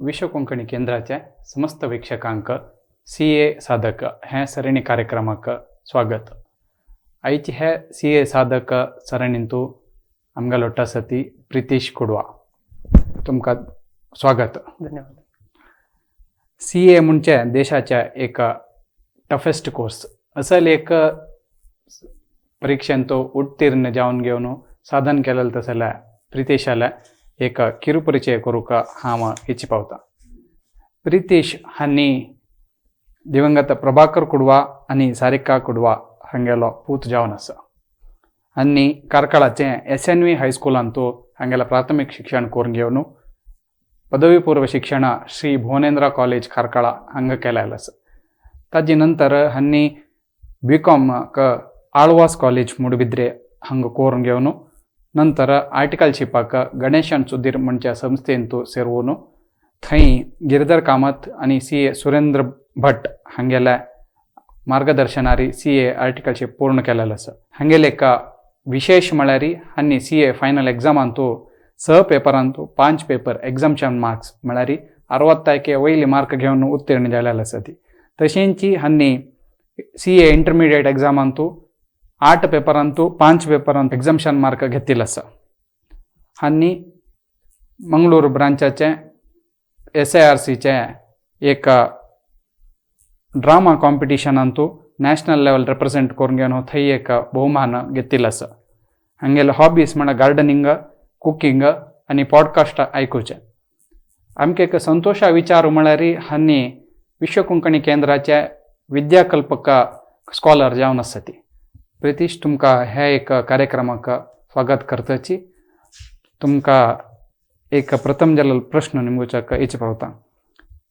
विश्व कोंकणी केंद्राचे समस्त वीक्षकांक सी ए साधक हे सರಣಿ ಕಾರ್ಯಕ್ರಮಕ್ಕೆ स्वागत. आयचे हे सी ए साधक सरणींतू आमकां लोट्टा आसा ती प्रितीश कुडवा. तुमकां स्वागत. धन्यवाद. सी ए म्हणजे देशाच्या एक टफेस्ट कोर्स. असल एक परीक्षेंत उत्तीर्ण जावन घेवन साधन केलेलं तसल्या प्रितेशाला एक किरुपरिचय करूंक हांव इच्छी पावता. प्रितीश हांणी दिवंगत प्रभाकर कुडवा आनी सारिका कुडवा हांगेलो पूत जावन आसा. आनी कार्कळाचें एस एन व्ही हायस्कुलांतू हांगेलें प्राथमीक शिक्षण करून घेवन पदवी पूर्व शिक्षण श्री भुवनेंद्र कॉलेज, कार्कळा हांगा केलेलें आसा. ताजे नंतर हांणी बी कॉमाक आಳ್वास कॉलेज, मुडबिद्रे हांगा करून घेवन नंतर आर्टिकलशिपाक गणेशन सुधीर म्हणच्या संस्थेंतू सेरवून थंय गिरधर कामत आनी सी ए सुरेंद्र भट हांगेल्या मार्गदर्शनारी सी ए आर्टिकलशीप पूर्ण केलेलें आसा. हांगेले एक विशेश म्हळ्यार हांणी सी ए फायनल एक्झामांतू स पेपरांतू पांच पेपर एक्झामशन मार्क्स, म्हळ्यार 60 वयली मार्क घेवन उत्तीर्ण जालेले आसा ती. तशेंच हांणी सी ए इंटरमिडिएट एक्झामांतू आठ पेपरांतू पांच पेपरांत एक्झामशन मार्क घेतिल्लो आसा. हांणी मंगळूर ब्रांचाचे एस I R सीचे एक ड्रामा कॉम्पिटिशनांतू नॅशनल लेवल रिप्रेझेंट करून घेवन थंय एक बहुमान घेतिल्लो आसा. हांगेले हॉबीज म्हळ्यार गार्डनिंग, कुकींग आनी पॉडकास्ट आयकुचें. आमकां एक संतोशा विचार म्हळ्यार हांणी विश्व कोंकणी केंद्राचे विद्याकल्पक स्कॉलर जावन आसा ती. प्रितीश, तुमकां ह्या एक कार्यक्रमाक स्वागत करताची. तुमकां एक प्रथम जाल्लो प्रश्न निमगुच्याक येचे पावता.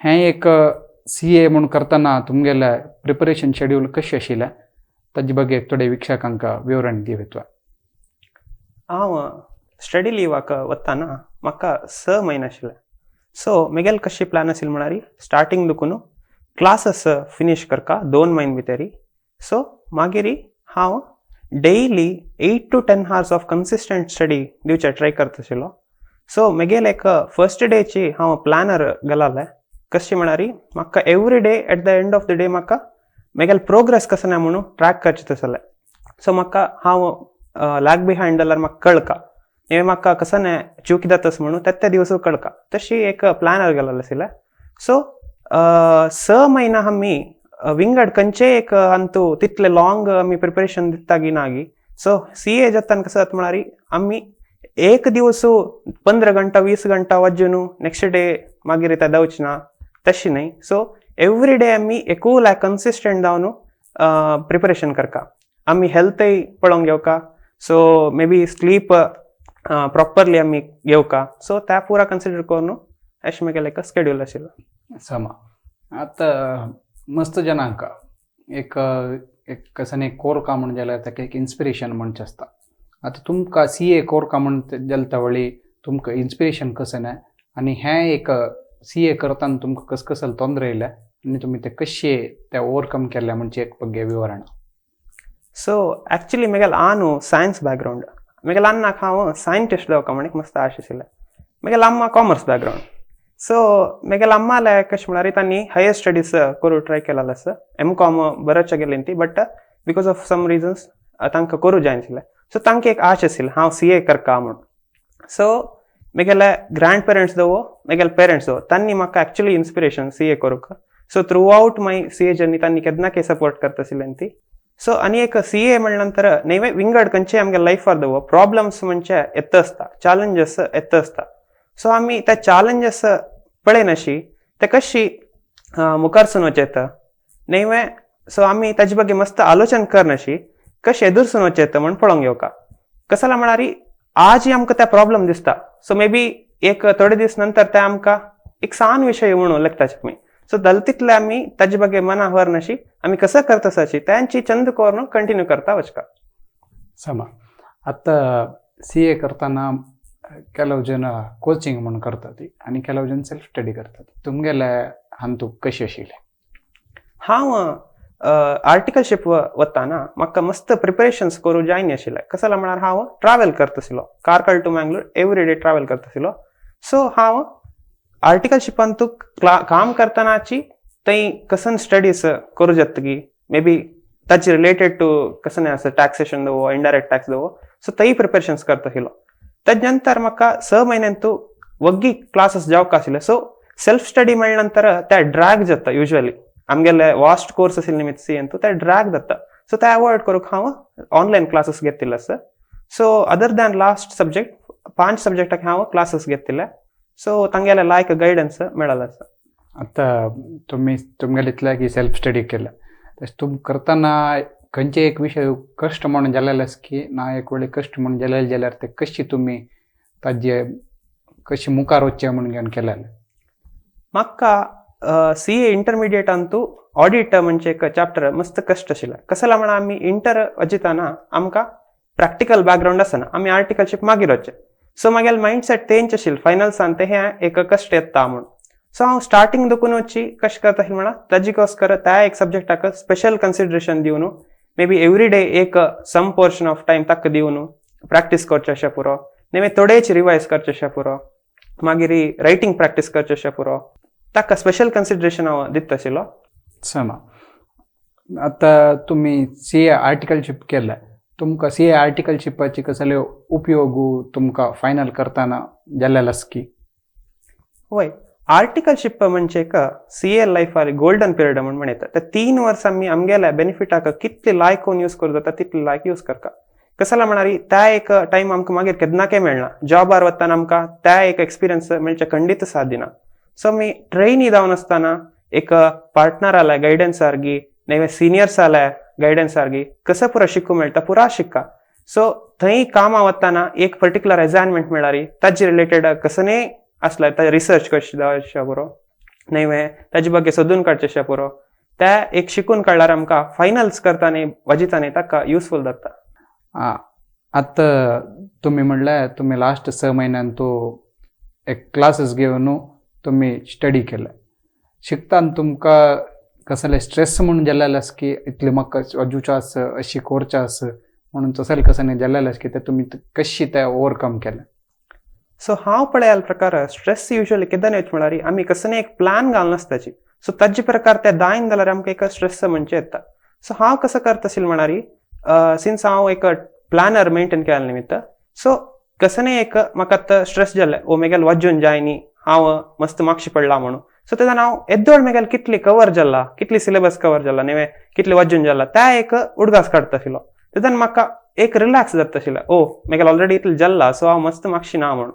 हें एक सी ए म्हूण करतना तुमगेलें प्रिपरेशन शेड्यूल कशें आशिल्लें, ताजे ಬಗ್ಗೆ थोडे वीक्षकांक विवरण दिवया. हांव स्टडी लिवाक वताना म्हाका 6 म्हयने आशिल्ले. सो म्हगेले कशी प्लॅन आशिल्लो म्हळ्यार स्टार्टींग दुकून क्लासीस फिनीश करका 2 म्हयने भितरी. सो मागीर हांव daily 8 to 10 hours of consistent study दिवचे ट्राय करता आशिल्लो. सो म्हगेले एक फर्स्ट डेची हांव प्लॅनर घालालें. कशी म्हळ्यार म्हाका every day at the end of the day म्हाका म्हगेले प्रोग्रेस कसो ना म्हणून ट्रॅक करचें आसलें. सो म्हाका हांव लॅग बिहायंड जाल्यार म्हाका कळका, हें म्हाका कसो ना चूक जाता म्हणून ते ते दिवस कळका. तशी एक प्लॅनर घाललें आशिल्लें. सो 6 म्हयना आमी विंगड खंयचेय एक अंतू तितले लॉंग आमी प्रिपरेशन दिता गी ना गी. सो सी ए जाता कसो जाता म्हळ्यार आमी एक दिवस 15 घंटा, 20 घंटा वाजून नेक्स्ट डे मागीर ते जावचे ना, तशें न्हय. सो एवरी डे आमी एकू लायक कन्सिस्टंट जावन प्रिपरेशन करता. आमी हेल्थय पळोवंक घेवका, so may be sleep properly आमी घेवका. सो त्या पुरा कन्सिडर करून अशें म्हगेलें एक स्केड्यूल आशिल्लें. समा. आतां मस्त जनांक एक एक कसने कोरका म्हण जाल्यार ताका एक इन्स्पिरेशन म्हणचें आसता. आतां तुमकां सी ए कोरका म्हण जाता वळी तुमकां इन्स्पिरेशन कशें आनी हें एक सी ए करतना तुमकां कस कसले ತೊंದರೆ येयले आनी तुमी ते कशे ते ओवरकम केले म्हणचे एक बग्गे विवरण. सो एक्चुली म्हगेलें आनु सायन्स बॅकग्रावंड. म्हगेले अन्नाक हांव सायंटिस्ट जावका म्हण एक मस्त आश आशिल्लें. म्हगेले अम्मा कॉमर्स बॅकग्रावंड. सो म्हगेले अम्माले कशें म्हळ्यार तांणी हायर स्टडीज करूं ट्राय केलेलें आसा. एम कॉम बरोच गेली ती, but because of some reasons तांकां करूं जाय नाशिल्लें. सो तांकां एक आश आशिल्ली हांव सी ए करका म्हूण. सो म्हगेले ग्रँड पेरंट्स दवो, म्हगेले पेरंट्स दवो, तांणी म्हाका एक्चुली इन्स्पिरेशन सी ए करूंक. So throughout my CA journey तांणी केन्ना के सपोर्ट करता आशिल्लें ती. सो आनी एक सी ए म्हणल्या नंतर न्हय विंगड खंयचे आमगे लायफार दवो प्रॉब्लम्स म्हणजे येता आसता, चॅलेंजीस येता आसता. सो आमी त्या चॅलेंजीस पळयनाशी ते कशी मुखारसून वचें येता न्हय. सो आमी ताजे ಬಗ್ಗೆ मस्त आलोचन करनाशी कशें एदुरसून वचें येता म्हण पळोवंक घेवका. कसला म्हळ्यार आज आमकां ते प्रॉब्लम दिसता, सो मे बी एक थोडे दीस नंतर ते आमकां एक सान विशय म्हणून लेखताचे आमी. सो दल तितले आमी ताजे ಬಗ್ಗೆ मना व्हरनाशी आमी कसं करता आसाची त्यांची चंद करून कंटिन्यू करता वचका. समा. आतां सी ए करतना ಕೆಲವು ಜನ ಕೋಚಿಂಗ್ म्हूण करतात आनी ಕೆಲವು जन सेल्फ स्टडी करतात. तुमगेले हातूंत कशें आशिल्लें? हांव आर्टिकलशीप वताना म्हाका मस्त प्रिपरेशन्स करूं जाय आशिल्लें. कसो म्हळ्यार हांव ट्रॅवल करता आशिल्लो, Karkala to Mangalore every day travel करता आशिल्लो. सो हांव आर्टिकलशिपान तूं काम करतानाची थंय कसन स्टडीज करूं जाता की मे बी ताचे रिलेटेड टू कसन आसा टॅक्सेशन दवो, इनडायरेक्ट टॅक्स दवो, सो थंय प्रिपरेशन्स करता आशिल्लो. ताजे नंतर म्हाका 6 म्हयन्यान तूं वग्गी क्लासीस जावंक आशिल्ले. सो सेल्फ स्टडी मेळ्ळे नंतर ते ड्रॅग जाता. युजली आमगेले वास्ट कोर्स आशिल्ले निमित्त सी एन ते ड्रॅग जाता. सो ते अवॉयड करूंक हांव ऑनलायन क्लासीस घेतिल्ले आसा. So other than last subject 5 सब्जेक्टाक हांव क्लासीस घेतिल्ले. सो तांगेले लायक गायडन्स मेळ्ळें आसा. आतां तुमी तुमगेले इतल्या की सेल्फ स्टडी केल्या, तशें तुमी करतना खंयचे एक विशय कश्ट म्हणून जालेले आसा की ना, एक वेळी कश्ट म्हणून जालेले जाल्यार ते कशी तुमी ताजे कशी मुखार वचचें म्हणून घेवन केलेले? म्हाका सी ए इंटरमिडिएट अंतू ऑडिट म्हणजे एक चॅप्टर मस्त कश्ट आशिल्लें. कसला म्हणा आमी इंटर वजिताना आमकां प्रॅक्टिकल बॅकग्रावंड आसना, आमी आर्टिकलशीप मागीर वचचें. सो मागीर मायंडसेट तेंच आशिल्लें फायनल्सान ते हें एक कश्ट येता म्हणून. सो हांव स्टार्टींग देखून वची कशें करता आशिल्लें म्हणा ताजे त्या एक सब्जेक्टाक स्पेशल कन्सिडरेशन दिवन मे बी एवरी डे एक सम पोर्शन ऑफ टायम ताका दिवन प्रॅक्टीस करचें अशें पुरो, नेमे थोडेच रिवायज करचें अशें पुरो, मागीर रायटींग प्रॅक्टीस करचें अशें पुरो, ताका स्पेशल कन्सिडरेशन हांव दिता आशिल्लो. समा आतां तुमी सी ए आर्टिकलशीप केल्या, तुमकां सी ए आर्टिकलशिपाची कसले उपयोग तुमकां फायनल करतना जाल्लेलो आसा की? वय, आर्टिकलशीप म्हणजे एक सी ए लायफार गोल्डन पिरियड म्हूण म्हणयता. ते 3 वर्सां आमी आमगेल्या बेनिफिटाक कितले लायक यूज करूं जाता तितले लायक यूज करता. कसला म्हणारी त्या एक टायम आमकां मागीर केन्नाकय मेळना. जॉबार वतना आमकां त्या एक एक्सपिरियन्स मेळचे खंडीत साथ दिना. सो आमी ट्रेनी जावन आसतना एक पार्टनर आल्या गायडन्स सारकी, नवे सिनियर्स आल्या गायडन्स सारकी कसं पुरा शिकूं मेळटा पुरा शिक्का. सो थंय कामां वतना एक पर्टिक्युलर असायनमेंट मेळ्ळारी ताजे रिलेटेड कसनेय असल्यार ताजे रिसर्च कशी जावचे पुरो, नवे ताजे ಬಗ್ಗೆ सोदून काडचें पुरो, त्या एक शिकून काडल्यार आमकां फायनल्स करतना वजितानी ताका युजफूल जाता. आतां तुमी म्हणल्यार तुमी लास्ट 6 म्हयन्यान तो एक क्लासीस घेवन तुमी स्टडी केले. शिकताना तुमकां कसले स्ट्रेस म्हणून जाल्लेले आसा की इतले म्हाका वाजूचो आसा अशी कोरचें आसा म्हणून तसले कसले जाल्लेले आसा की ते तुमी कशी ते ओवरकम केले? सो हांव पळयाल प्रकार स्ट्रेस युजली केन्ना येता म्हळ्यार आमी कसले एक प्लॅन घालून आसताची. सो ताजे प्रकार ते दायन जाल्यार आमकां एक स्ट्रेस म्हणजे येता. सो हांव कसो करता आशिल्लें म्हळ्यार सिन्स हांव एक प्लॅनर मेंटेन केल्या निमित्त, सो कसने एक म्हाका आतां स्ट्रेस जालें ओ मेगेल वाजून जाय न्ही हांव मस्त मागशी पडला म्हणून. सो तेन्ना हांव येदोळ मेगेल कितली कवर जाला, कितली सिलेबस कवर जाला, नवे कितली वाजून जाला त्या एक उडगास काडटा आशिल्लो. तेन्ना म्हाका एक रिलॅक्स जाता आशिल्लें, ओ मेगेल ऑलरेडी इतलें जाला सो हांव मस्त मागशी ना म्हणून.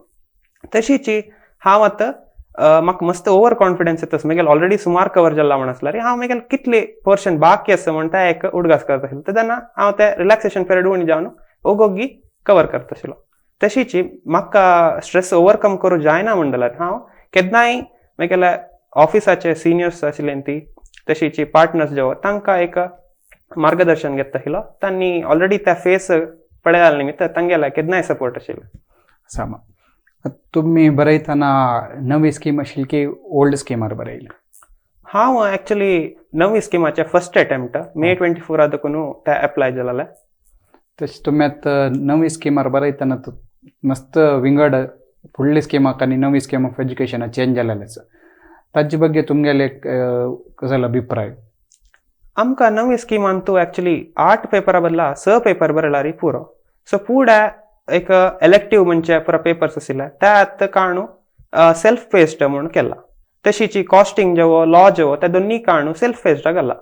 तशीच हांव आतां म्हाका मस्त ओवर कॉन्फिडन्स येता मेगेल ऑलरेडी सुमार कवर जाला म्हण आसल्यार हांव मेगेल कितले पोर्शन बाकी आसा म्हण त्या एक उडगास करता आशिल्लो. तेन्ना हांव ते रिलॅक्सेशन पिरियड उणी जावन ओगोगी कवर करता आशिल्लो. तशीच म्हाका स्ट्रेस ओवरकम करूं जायना म्हण जाल्यार हांव केन्नाय मेगेल्या ऑफिसाचे सिनियर्स आशिल्ले ती तशीच पार्टनर्स जेव तांकां एक मार्गदर्शन घेता आशिल्लो. तांणी ऑलरेडी त्या फेस पळयल्या निमित्त तांगेल्या केन्नाय सपोर्ट आशिल्लो. सामा तुमी बरयतना नवी स्कीम आशिल्ली की ओल्ड स्किमार बरयले? हांव एक्चुली नवी स्किमाचे फर्स्ट अटेम्प्ट मे 24 देखून ते एप्लाय जालें. तशें तुमी आतां नवी स्किमार बरयतना मस्त विंगड फुडली स्किमाक आनी नवी स्कीम ऑफ एज्युकेशना चेंज जालेलें आसा, ताजे ಬಗ್ಗೆ तुमगेले कसलो अभिप्राय? आमकां नवी स्किमान तूं एक्चुली 8 पेपरा बदला 6 पेपर बरयल्यार पुरो. सो फुडें एक एलेक्टीव म्हणजे पुरा पेपर्स आशिल्ले त्या आतां काणू सेल्फ पेस्ड म्हणून केला. तशीच कॉस्टिंग जेवो लॉ जेवो त्या दोन्ही काणू सेल्फ पेस्ड घाला.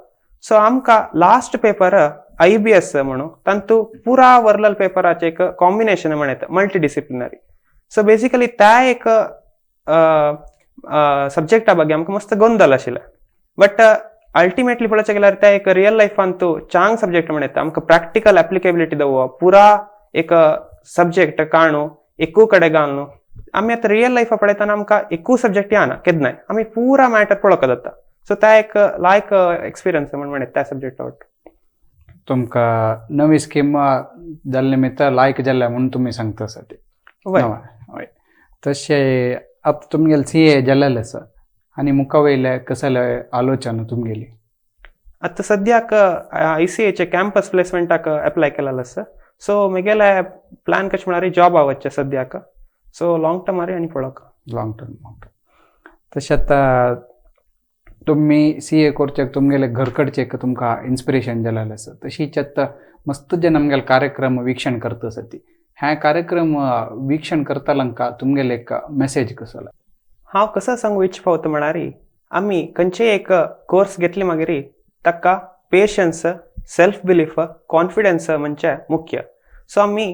सो आमकां लास्ट पेपर IBS म्हणून तांतू पुरा वरलल पेपराचे एक कॉम्बिनेशन म्हणता मल्टी डिसिप्लिनरी. सो बेसिकली त्या एक सब्जेक्टा ಬಗ್ಗೆ आमकां मस्त गोंदळ आशिल्लें. बट अल्टिमेटली पळोवचें गेल्यार त्या एक रियल लायफान तूं चांग सब्जेक्ट म्हणता आमकां प्रॅक्टिकल एप्लिकेबिलिटी दवो पुरा एक सब्जेक्ट काणू एकू कडेन घालून आमी आतां रियल लायफा पळयतना आमकां एकू सब्जेक्ट येना केन्नाय आमी पुरा मॅटर पळोवंक जाता. सो त्या एक लायक एक्सपिरियन्स म्हण म्हणटा त्या सब्जेक्टा वट. तुमकां नवी स्कीम जाल्ले निमित्त लायक जाल्या म्हणून तुमी सांगता आसा ते. हय, तशें आतां तुमगेले सी ए जाल्लेलें आसा आनी मुखा वयले कसले आलोचना तुमगेली? आतां सद्याक ICAचे कॅम्पस प्लेसमेंटाक एप्लाय केलेलें आसा. सो म्हगेले प्लॅन कशें म्हळ्यार जॉबा वचचें सद्याक. सो लॉंग टर्मार आनी पळोवंक. Long term, okay. तशें आतां तुमी सीए कोरच्याक तुमगेले घरकडचे एक तुमकां इन्स्पिरेशन जालेलें आसा. तशीच आतां मस्त जे आमगेले कार्यक्रम वीक्षण करता आसा ती ह्या कार्यक्रम वीक्षण करतल्यांका तुमगेले एक मेसेज कसो? हांव कसो सांगू इच्छ पावता म्हणारी, आमी खंयचेय एक कोर्स घेतली मागीर ताका पेशन्स, सेल्फ बिलीफ, कॉन्फिडन्स म्हणजे मुख्य. सो आमी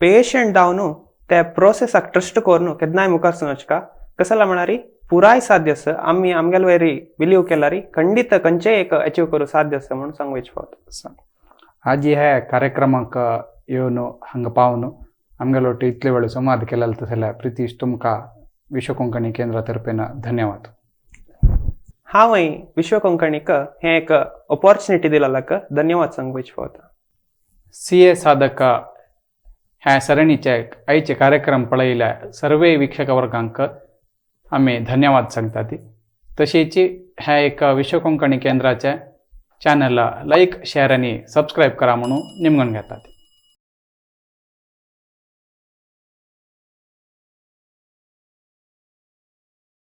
पेशंट जावन ते प्रोसेसाक ट्रस्ट करून केन्नाय मुखार सरचका. कसला म्हणारी पुराय साध्य आसा. आमी आमगेले वयर बिलीव केल्यार खंडीत खंयचेय एक अचीव करूं साध्य आसा म्हणून सांगू इच्छ पावता. आजी ह्या कार्यक्रमाक येवन हांगा पावन आमगेलो ಒಟ್ಟು इतले वेळ संवाद केलेलो तसल्यार प्रितीश तुमकां विश्व कोंकणी केंद्रा तर्फेन धन्यवाद. हांवय विश्व कोंकणीक हें एक ऑपॉर्च्युनिटी दिलेल्याक धन्यवाद सांगू इच्छ पावता. सीए साधक ह्या सरणीचे आयचे कार्यक्रम पळयल्या सर्वे वीक्षक वर्गांक आमी धन्यवाद सांगतात. तशेंच ह्या एक विश्व कोंकणी केंद्राचे चॅनल लायक, शेअर आनी सबस्क्रायब करा म्हणून निमगण घेतात.